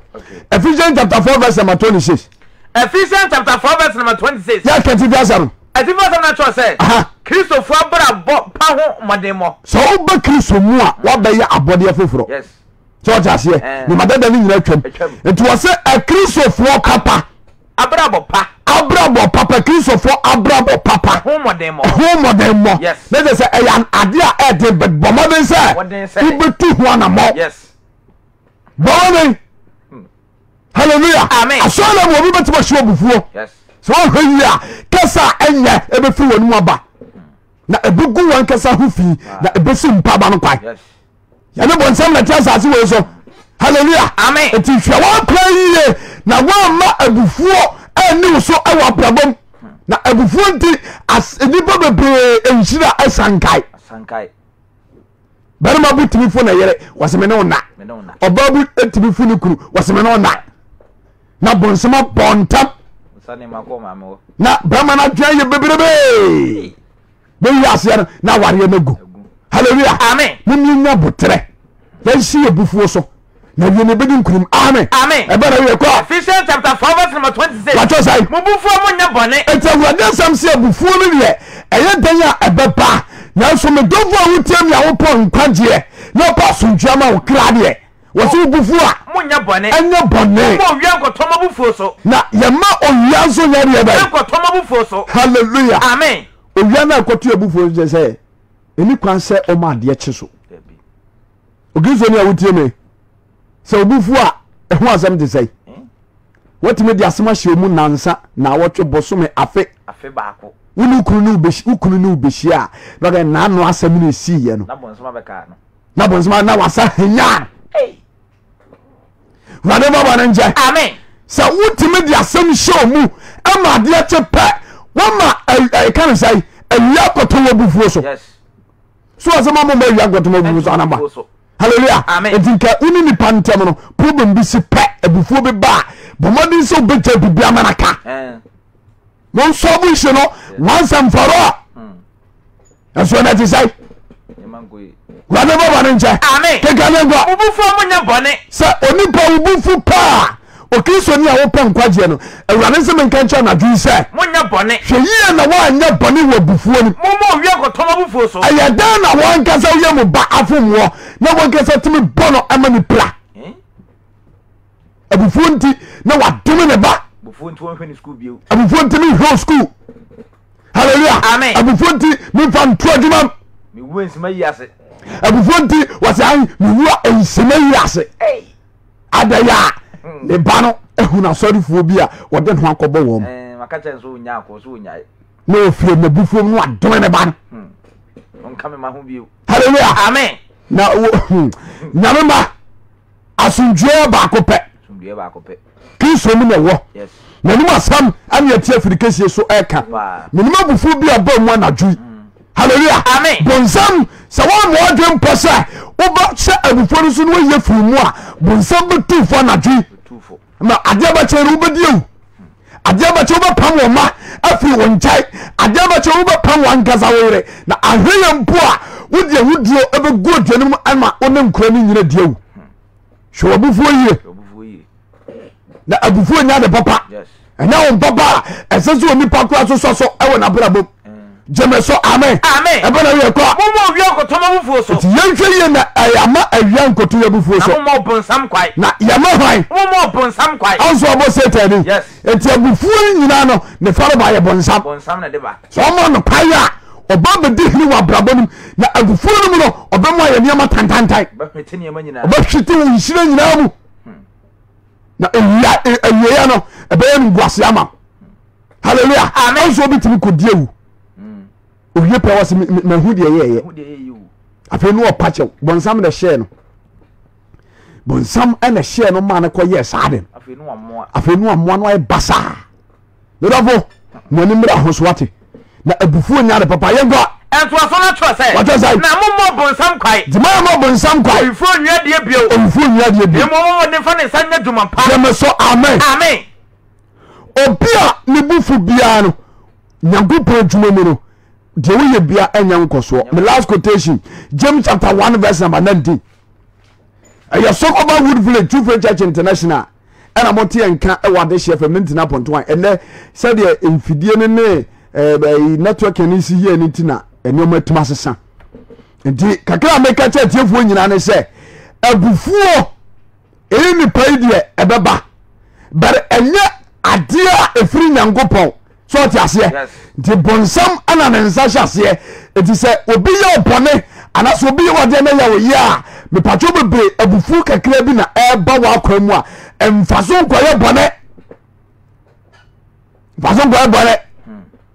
Ephesians chapter 4 verse number 26. Ephesians chapter 4 verse number 26. Yɛ kɛntɛ fi asɛm no. Atifi asɛm no kyerɛ sɛ Kristofo abrabɔ pa ho mmɔdenmmɔ. Sɛ woba Kristo mu a woabɛyɛ abɔdeɛ foforɔ. Yes. Sɛ ɔte aseɛ Eh. nneɛma dada no nyinaa twam. Atwam. Nti wɔ sɛ Akristofoɔ papa Abrabɔ pa. Abrabɔ papa Kristofoɔ abrabɔ papa. Ho mmɔdenmmɔ. Ho mmɔdenmmɔ. Yes. Ne kyerɛ sɛ ɛyɛ adeɛ a ɛden but bɔ mmɔden sɛ Mmɔden sɛ. wobɛtu ho anammɔ. Yes. Bɔ mmɔden. Hallelujah. Amen. Asɔre na mu obi bɛtumi ahyɛ obufuo. Yes. Sɛ wɔhwɛ yie a kasa a ɛnyɛ ɛbɛfiri wɔn mu aba na ɛbɛgu wɔn kasa ho fi na ɛbɛsi mpaaba no kwan. Yes. Yɛne bɔnsam na ɛte asase wei so. Hallelujah. Amen. Nti hwɛ wɔn kwan yie na wɔamma abufuo anni wo so wɔ abrabɔ mu. Na abufuo nti as nnipa bebree nhyira asankae. Asankae. Barima bu tumi fo ne yere wɔsɛ me ne wo na. Ɔbaa bu tumi fo ne kunu wɔsɛ me ne wo na. Na bɔnsam abɔ ntam. Na barima no adwene yɛ bebrebe. Bɛwi aseɛ no na awareɛ no agu. Hallelujah. Amen. Momyɛnya boterɛ. Yɛnsi yɛ bufuo so. Na wie no bɛdi nkunim. Amen. Amen. Ɛbɛ na wie kɔ. Ephesians chapter 4 verse number 26. Watɔ sɛn? Mo bufuo mo nyɛ bɔne. Enti Awurade asɛm sɛ abufuo no deɛ ɛyɛ dɛn a ɛbɛba. Nanso me dɔfo a wotie me a wopɔ nkwagyeɛ na wopɛ asomdwoeɛ ama wo kra deɛ, wɔse wo bufuo a Monyɛ bɔne. ɛnyɛ bɔne. Momma owia nkɔtɔ mo abufuo so. Na yɛma owia nso nyɛ deɛ bɛn? Nkɔtɔ mo abufuo so. Hallelujah. Amen. Owia no a ɛkɔto abufuo so kyerɛ sɛ ɛni kwan sɛ ɔma adeɛ kye so. Okristoni a wotie me, sɛ obi fu a ɛho asɛm te sɛn? Watumi de asɛm ahyɛ mu nansa, naawɔtwe, bosome, afe. Afe baako. Wo ne kunu ne wo kunu ne wo behyia a, na ɔka n'ano asɛm na esiiɛ no. Na bɔnsɛm abɛka no. Na bɔnsɛm na wasa henya. Wurade bɔ bɔ ne nkyɛn. Amen. Sɛ wotumi de asɛm hyɛ mu ɛma adeɛ kye pɛ, wɔma ɛka ne sɛ awia kɔtɔ wɔ bufuo so. Yes. So asɛm a moma awia nkɔtɔ wɔ bufuo so anaba. Hallelujah. Amen. Nti nka wo ne nipa ntɛm no problem bi si pɛ abufuo bi ba a bɔ mmɔden sɛ wobɛgya biribi ama no aka. Monsɔ mo nhye no once and for all. Ɛnso ɛnɛ te sɛ wurade bɔ bɔne nkyɛ. Amen. Keka ne nkɔ. Mo bufuo mo nyɛ bɔne. Sɛ onipa wo bu fu paa okristoni a wopɛ nkwagyeɛ no awurade sɛ menka nkyɛ anadwo yi sɛ Monyɛ bɔne. hwɛ yie na woanyɛ bɔne wɔ abufuo no mu. Momma owia nkɔtɔ mo abufuo so. Ɛyɛ dɛn na wankasa woyɛ mo ba afom woɔ na wankasa tumi bɔ no ma no pira? Abufuo nti na wadome ne ba. Abufuo nti wɔnhwɛ ne sukuu bio. Abufuo nti menhwɛ sukuu. Hallelujah. Amen. Abufuo nti memfa nto adwuma mu. Mewu nsima yi ase. Abufuo nti wɔsɛ an mewu a nsima yi ase. Adɛyɛ a ne ba no ehunu asɔrefoɔ bi a wɔde ne ho akɔbɔ wɔn. Eh, maka kyerɛ nso wonya akɔ so wonyae. Na ofie n'abufuo mu no adome ne ba no. Ɔnka me ma ho bio. Hallelujah. Amen. Na wo nyame ma asomdwoeɛ baako pɛ. Asomdwoeɛ baako pɛ. Kristo mu na ɛwɔ. Yes. N'anim asɛm ɛne ɛte afiri kɛsie so ɛka. Menim abufuo bi a ɛba mu anadwo yi. Hallelujah. Amen. Bonsam sɛ wɔn adwene mpɔ sɛ wobɛhyɛ abufuo no so na wɔyɛ firi mu a bonsam bɛtu fo anadwo yi. Ma adeɛ bɛkyɛ no wobɛdi awu. Adeɛ bɛkyɛ wobɛpam wɔn ma afiri wɔn nkyɛn. Adeɛ bɛkyɛ wobɛpam wɔn ankasa wo yere. Na ahwɛ yɛ mpo a wode awuduro bɛgu aduane mu ama wo ne nkora no nyina di awu. Hwɛ w'abufuo yie. Na abufuo nya de papa. Ɛnyɛ wɔn papa a ɛsɛ sɛ onipa kora so sɔ so ɛwɔ n'abrabɔ mu. Gyeme so amen. Amen. Ɛbɛ na yɛ kɔ. Momma owia nkɔtɔ mo abufuo so. Nti yɛnhwɛ yie na ɛyɛ ama awia nkɔtɔ yɛ abufuo so. Na momma ɔbonsam kwae. Na yɛma hwan? Momma ɔbonsam kwae. Ɔnso ɔbɔ Satan ni. Yes. Nti abufuo no nyinaa no ne fa no ba yɛ bonsam. Bonsam na de ba. Sɛ ɔma no kwae a ɔba bɛdi hene wɔ abrabɔ no mu na abufuo no mu no ɔbɛma ayɛ nneɛma tantantan. Ɔbɛhwete nneɛma nyinaa. Ɔbɛhwete wo nhyira nyinaa mu. Na awia awieɛ no ɛbɛyɛ no nguase ama hallelujah. Amen. Ɔnso obi tumi kɔdi awu. Owie pɛ wɔ sɛ mahu deɛ yɛɛyɛ. Afei ne ɔpa kyɛw bɔnsam na ɛhyɛɛ no. Bɔnsam na ɛhyɛɛ no maa no kɔyɛɛ saa de no. Afei ne wamoa no ayɛ basaa. Medɔfo, mo ani mmra ho so wate. Na abufuo nya de papa yɛnkɔ. Ntoaso no kyerɛ sɛ. Wɔkyerɛ sɛ. Na mommɔ bonsam kwae. Nti mommɔ bonsam kwae. Owifoɔ nwi adeɛ bio. Owifoɔ nwi adeɛ bio. Mmom mommɔ den fa ne nsa nyɛ adwuma pa. Gyeme so amen. Amen. Obi a ne bo fu biara no, Nyankopɔn adwuma mu no, deɛ woyɛ bia ɛnyɛ nkɔsoɔ. My last quotation, James chapter 1 verse number 19. Ɛyɛ Sokoba Wood Village True Faith Church International ɛna mote yɛn nka ɛwɔ adehyeɛ fam ne ntina pɔnto a ɛnɛ sɛdeɛ mfidie no ne ɛɛ networking no si yie no nti na nneɛma atumi asesa nti kakra a meka kyerɛ atiefoɔ nyinaa ne sɛ abufuo Eyi nipa yi deɛ ɛbɛba but ɛnyɛ adeɛ a ɛfiri Nyankopɔn so ɔte aseɛ nti bonsam ana ne nsa hyɛ aseɛ nti sɛ obi yɛ ɔbɔne anaasɛ obi yɛ wadeɛ na yɛ wo yɛ a mepatwo bebree abufuo kakra bi na ɛba w'akwan mu a mfa so nkɔyɛ bɔne mfa so nkɔyɛ bɔne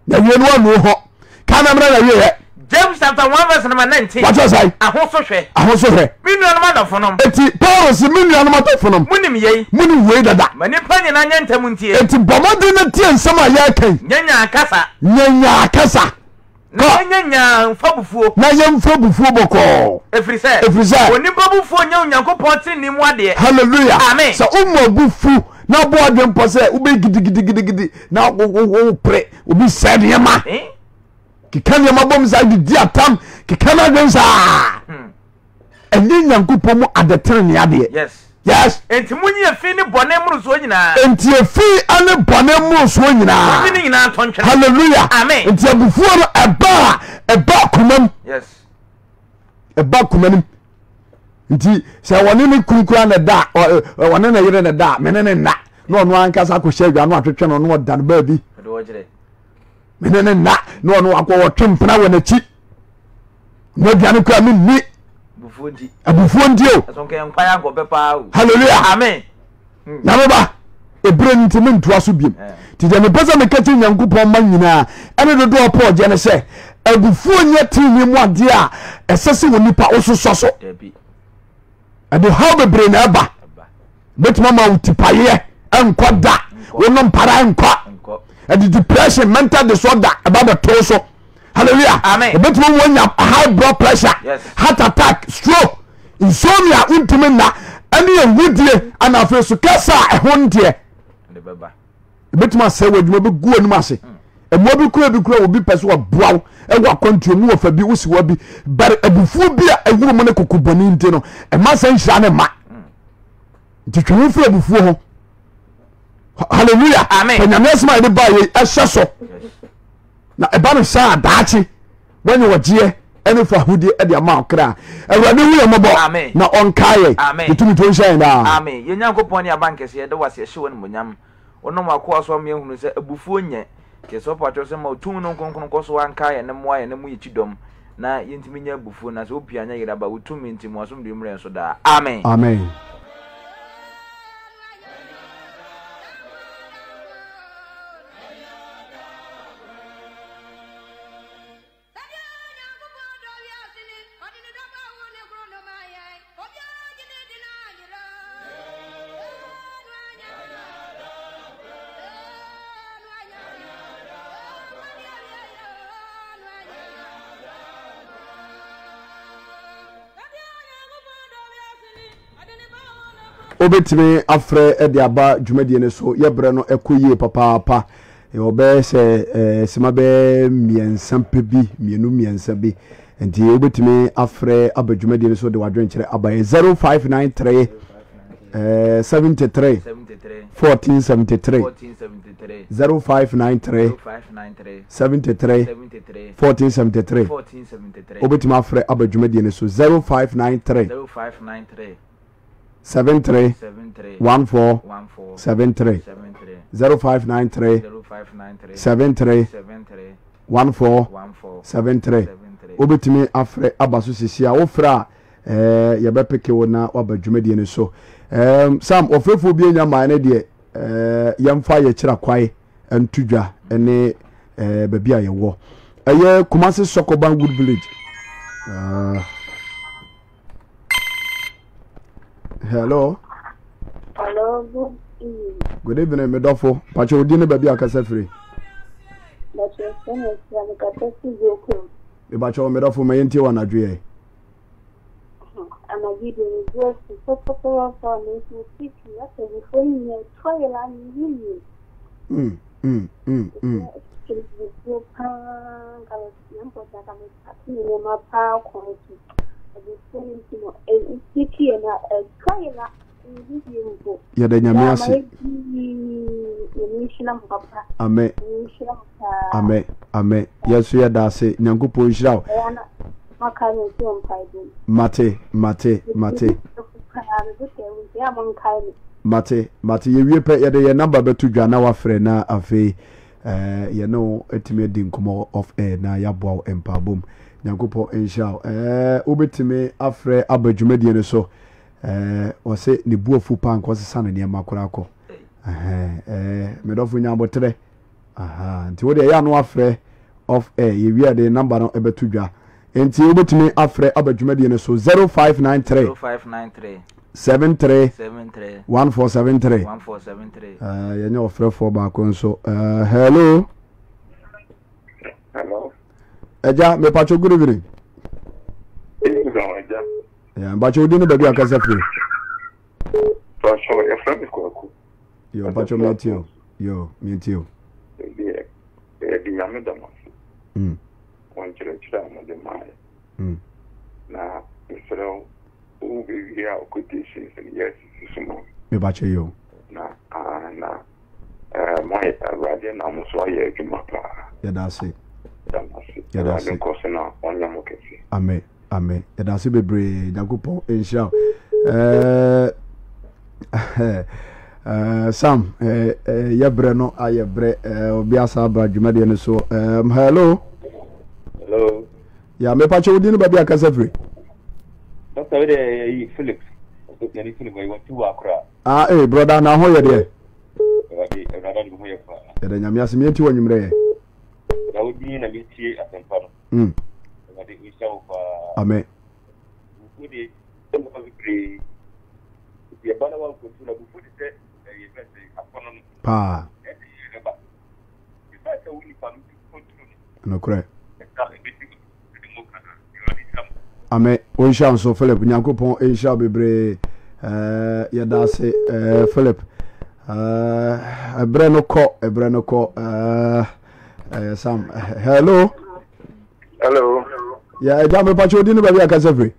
na wie no anu hɔ ka na mmerɛ na wie yɛ. James chapter 1 verse number 19. Wàtí sɛ. Ahosohwɛ. Ahosohwɛ. Mi nuanom adɔfonom. Eti Paul si mi nuanom adɔfonom. Munim yei. Munim wei dada. Ma nipa nyinaa nyɛ ntɛm ntie. Eti bɔ mmɔden na tie nsɛm a yɛreka yi. Nyɛ nyaa kasa. Nyɛ nyaa kasa. Na yɛnyɛ nyaa mfa bufuo. Na yɛmfa bufuo bɔkɔɔ. Ɛfiri sɛ. Ɛfiri sɛ. Onipa bufuo nyɛ Onyankopɔn tenenee mu adeɛ. Hallelujah. Amen. Sɛ woma obi fu na bɔ adwene pɔ sɛ wobɛyɛ gidigidigidigidi na wopere obi sɛ nneɛma. Eh? Keka nneɛma bom saa didi atam keka no adwene saa. Hmm. Ɛnyɛ Nyankopɔn mu adetenenee adeɛ. Yes. Yes. Enti munyi efi ne bɔne mmorosoɔ nyinaa. Enti efi ne bɔne mmorosoɔ nyinaa. Munyi ne nyinaa nto ntwene. Hallelujah. Amen. Enti abufuo no ɛba a ɛba akoma mu. Yes. Ɛba akoma no mu. Nti sɛ wɔne ne kunu kura na da wɔne ne yere na da mene ne nna na ɔno ankasa akɔhyɛ adwa no atwetwe no na ɔda no baabi. Mene ne nna na ɔno akɔ ɔtwe mpena wɔ n'akyi. Na aduane kura menni. Abufuo nti o. Hallelujah. Amen. Nyame ba ebere no nti mentoa so biom. Nti deɛ mepɛ sɛ meka kyerɛ Nyankopɔn ma nyinaa ɛne dodoɔ ɔpɔ ɔgyeɛ ne sɛ abufuo nyɛ tenenee mu adeɛ a ɛsɛ sɛ onipa wososɔ so. Ɛde haw bebree na ɛba. Bɛtumi ama wo tipayeɛ ɛnkɔ da, wonom para ɛnkɔ. Ɛde depression, mental disorder ɛba bɛtoo so. Hallelujah. Amen. Ɛbɛtumi wɔnya high blood pressure, yes. heart attack, stroke. Insomnia wontumi nna ɛne awudie ana afei so kasa a ɛho nteɛ ɛbɛtumi asɛe w'adwuma bɛgu w'anim ase hmm. mmoa bi kura bi kura obi pɛ so waboa wo ɛwɔ akwantuo mu wɔfa bi wosi wɔ bi bɛrɛ abufuo bi a ɛwuro mu ne koko bɔne nti no ɛma sɛ nhyira ne ma hmm. nti twe ho firi abufuo ho hallelujah amen nyame asɛm a yɛde baa yɛ ɛhyɛ so na ɛba no saa daakye wɔnyɛ wɔgyeɛ ɛne fa ahodie ɛde ama ɔkra awurade hu yɛ mmɔbɔ na ɔnkae yɛ ne tumi to nhyɛ yɛn daa amen yɛn nyankopɔn ne abankɛse yɛda wase ɛhyɛ wɔ animonyam wonam wakoa so ama yɛhunu sɛ abufuo nyɛ nti ɛsɛ ɔpa kyɛw sɛ ma ɔtumi no nkronkron kɔ so ankae yɛn ne mmoa yɛn ne mu yɛkyi dɔm na yɛntumi nyɛ abufuo na sɛ wopia nyɛ yere aba wo tumi nti mu asomdwe mmerɛ nso daa amen amen. Wobɛtumi afrɛ de aba dwumadie no so. Yɛ berɛ no ɛkɔ yie papaapa. Yɛwɔ bɛyɛ sɛ eh, sima bɛyɛ mmiɛnsa pɛ bi, mmienu mmiɛnsa bi. Nti wobɛtumi afrɛ aba dwumadie no so de wadwenkyerɛ aba yɛ 0593 eh, 73 1473 0593 73 1473 wobɛtumi afrɛ aba dwumadie no so 0593 73 14 73 0593 73 14 73 wobɛtumi afrɛ aba so sisi a wofrɛ a eh, yɛbɛpeke wo na waba dwumadie no so eh, sam ɔfrɛfoɔ bi anya mmae no deɛ eh, yɛmfa yɛkyerɛ kwae nto dwa ne eh, baabi a yɛwɔ ɛyɛ Kumasi Sokoban Wood Village uh, hello hello good evening good evening medɔfo pakyɛ odi ne baabi a kasa firi mepakyɛ medɔfo ma yɛntie wɔ anadwo yɛ Anadwo yi deɛ me bo afu pɔpɔpɔpɔ nanso me ti twi asɛ abufuo no nyinaa atu ayera me yie. Mm, mm, mm, mm. Abufuo paa nka me mpɔkyɛ nka me pake me nneɛma paa kɔ nso. Abufuo no nti no, ɛsiesie na ɛtwa yɛn nhu bio mpo. Yɛda Nyame ase. Amen. Amen. Amen. Yɛn nso yɛda ase. Nyankopɔn nhyira wo. Mate, mate, mate. Mate, mate. Yɛwie pɛ yɛde yɛn namba bɛto dwa na wafrɛ na afei eh, yɛne wo atumi adi nkɔmmɔ off air na yɛaboa wo mpaabom. Nyankopɔn nhyira wo. Eh, wobɛtumi afrɛ aba dwumadie no so. Eh, ɔse ne bu afu paa nka ɔsesa ne nneɛma koraa kɔ. Eh, medɔfo nya aboterɛ. Aha, nti wo deɛ ɛyɛ ano afrɛ off air yɛwie a de number no ɛbɛto dwa. Nti wobɛtumi afrɛ aba dwumadie no so 0593 0593 73 73 1473. 1473. Eh, yɛnyɛ ɔfrɛfoɔ baako nso. Eh, hello. Hello. Ɛgya, mepatwo good evening. Evening, ɛgya. Yeah, mpakyɛ wodi ne baabi akasa firi. Mpakyɛ yɛfrɛ me Kwaku. Yo, mpakyɛ metie o. Yo, metie o. Ebi yɛde nyame da mo ase. Mm. Wɔ nkyerɛkyerɛ a mode maaeɛ. Mm. Na mesrɛ wo, wo bɛwie a quotations no yɛ asisi so ma me. Mepakyɛ yo. Na ah, na eh, moayɛ Awurade nam mo so ayɛ adwuma paa. Yɛda ase. Yɛda mo ase. Yɛda ase. Awurade nkɔ so na ɔnyɛ mo kɛse. Amen. Amen. Yɛda ase bebree. Nyankopɔn nhyira wo. Eh, eh, Sam, eh, eh, yɛ brɛ no ayɛ brɛ. Eh, obi asa aba dwumadie no so. Um, hello. Hello. Ya, mepa kyɛ wodi no baabi akasa firi. Doctor, wei deɛ ɛyi Philip. Yɛne Philip ɛyi wɔn ti wɔ akora. Ah, eh, brother, na ho yɛ deɛ. Awurade, Awurade ade ho yɛ paa. Yɛda Nyame ase, meɛnti wɔ nwummerɛ yɛ. Na wodi na metie asɛmpa no. Mm. Awurade nhyira wo paa. Amen. Abufuo deɛ ɛmmoa bebree. Nti ɛba na wankontrol no abufuo te sɛ ɛyɛ fɛ sɛ akɔnɔ no. Paa. Ɛde ɛbɛba. Ɛfa sɛ wo nipa no ti control no. Nokorɛ. Ɛsa ɛbɛdi ɛde mo ka na Awurade nhyira mo. Amen. Wo nhyira nso Philip. Nyankopɔn nhyira wo bebree. Ɛɛ yɛda ase ɛɛ Philip. Ɛɛ ɛbrɛ no kɔ ɛbrɛ no kɔ ɛɛ ɛyɛ Sam. Hello. Hello. Ya ɛgya mepakyɛ odi ne baabi akasa firi.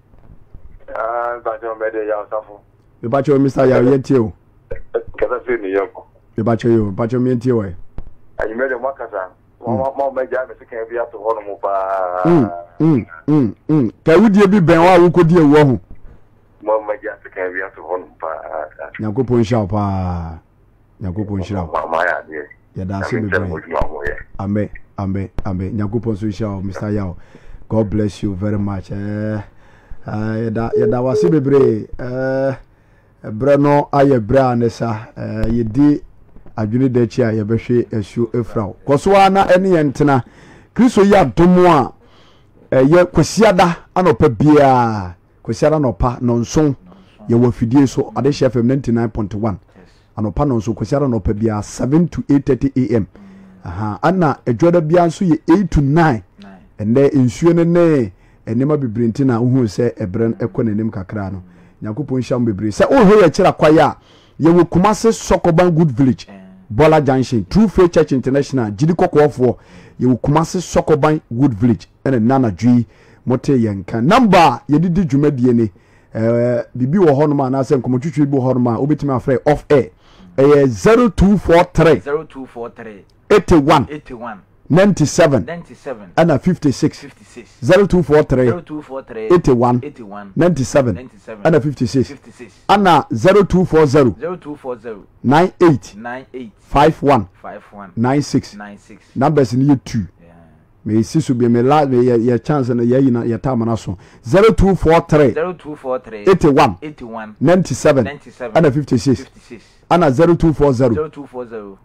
Ah, mepakyɛ mbɛ de yaw safo. Mepakyɛ Mr. Yaw yɛn tie o. Kasa firi New York. Mepakyɛ yo, mepakyɛ mi tie wɔ. Anwummerɛ de mo akasa. Mo mo mo gya me sekan bi ato hɔ nom paa. Mm, mm, mm, mm. Ka wudie bi bɛn hɔ a wokɔdi awuo ho. Mo mo gya sekan bi ato hɔ nom paa. Nyankopɔn nhyira wo paa. Nyankopɔn nhyira wo. Yɛda ase bebree. Amen, amen, amen. Nyankopɔn nso nhyira wo, Mr. Yao. God bless you very much. Eh, eh, yɛda yɛda wase bebree. Eh, berɛ no ayɛ berɛ a ne sa. Eh, yɛdi adwene da akyi a yɛbɛhwe asuo afira wo. Kɔ so ara na ɛne yɛn ntena. Kristo yi adom a ɛyɛ kwasiada anɔpa biara. Kwasiada anɔpa nɔnson yɛwɔ afidie so Adehye FM 99.1 anɔpa nɔnson Kwasiada anɔpa biara 7 to 8:30 am aha ɛna adwada biara nso yɛ 8 to 9 ɛnɛ nsuo no ne nneɛma bebree nti na wohu sɛ ɛbrɛ no ɛkɔ n'anim kakra no Nyankopɔn nhyira mo bebree sɛ wohwɛ yɛ kyerɛ kwaeɛ a yɛwɔ Kumase Sɔkɔban Good Village Bɔla Junction True Faith Church International gyidi kɔkɔɔfoɔ yɛwɔ Kumase Sɔkɔban Wood Village ɛna nna anadwo yi motee yɛn nka. Number a yɛde di dwumadie ni, ɛɛ biribi wɔ hɔnom anaasɛ nkɔmɔtwitwi bi wɔ hɔnom a wobɛtumi afrɛ off air. Ɛyɛ 0243 0243 81 81 97 97 ɛna 56 56 0243 0243 81 81 97 97 ɛna 56 56 ɛna 0240 0240 98 98 51 51 96 96 numbers no yɛ 2 Yeah. Me si so bi me la me yɛ yɛ chance no yɛ yina yɛ time na so 0243 0243 81 81 97 97 ɛna 56 56 ɛna 0240 0240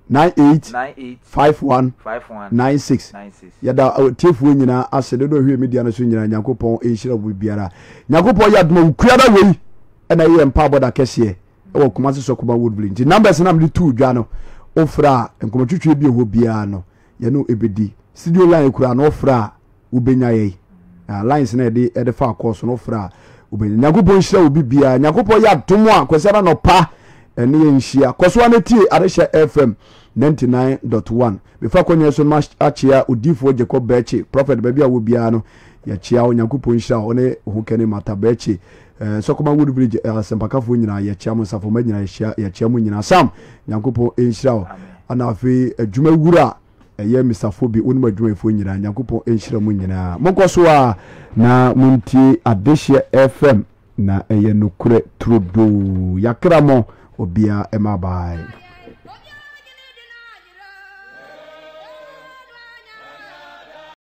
98 98 51 51 96 96 yɛda tiefoɔ nyinaa ase dodo hwɛ media no so nyinaa nyankopɔn nhyira wo biara nyankopɔn yɛ adoma wo kuada wei ɛna yɛ mpa abɔda kɛseɛ ɛwɔ Kumasi Sɔkoba Woodville nti numbers na mede tuu dwa no wofrɛ a nkɔmɔtwitwi bi ɛhɔ biara no yɛne wo ɛbɛdi studio line kura no wofrɛ a wobɛnya yɛi na lines na yɛde ɛde fa akɔ so no wofrɛ a wobɛnya nyankopɔn nhyira wo bibiara nyankopɔn yɛ adom a kwasi ara nɔpa ɛne yɛn nhyia kɔ so ara tie adehyɛ fm 99.1 mefa kɔnyɛ so no akyea odiifoɔ Jacob Bɛkye prophet baabi a wɔ biara no. Yɛkyea wo, Nyankopɔn nhyira wo ne wo ho kani Martha Bɛkye. Eh, Sɔkɔma Wood Village eh, asɛmpakafoɔ nyinaa yɛkyea mo, nsafomma nyinaa yɛhyia yɛkyea mo nyinaa. Sam, Nyankopɔn nhyira wo. Ana afei adwuma wura ɛyɛ Mr. Fobi, wo ne mo adwumayɛfoɔ nyinaa, Nyankopɔn nhyira mo nyinaa. Monkɔ so a na montie Adehyeɛ FM na ɛyɛ nokorɛ turodoo. Yɛakra mo, obiara ɛma bye.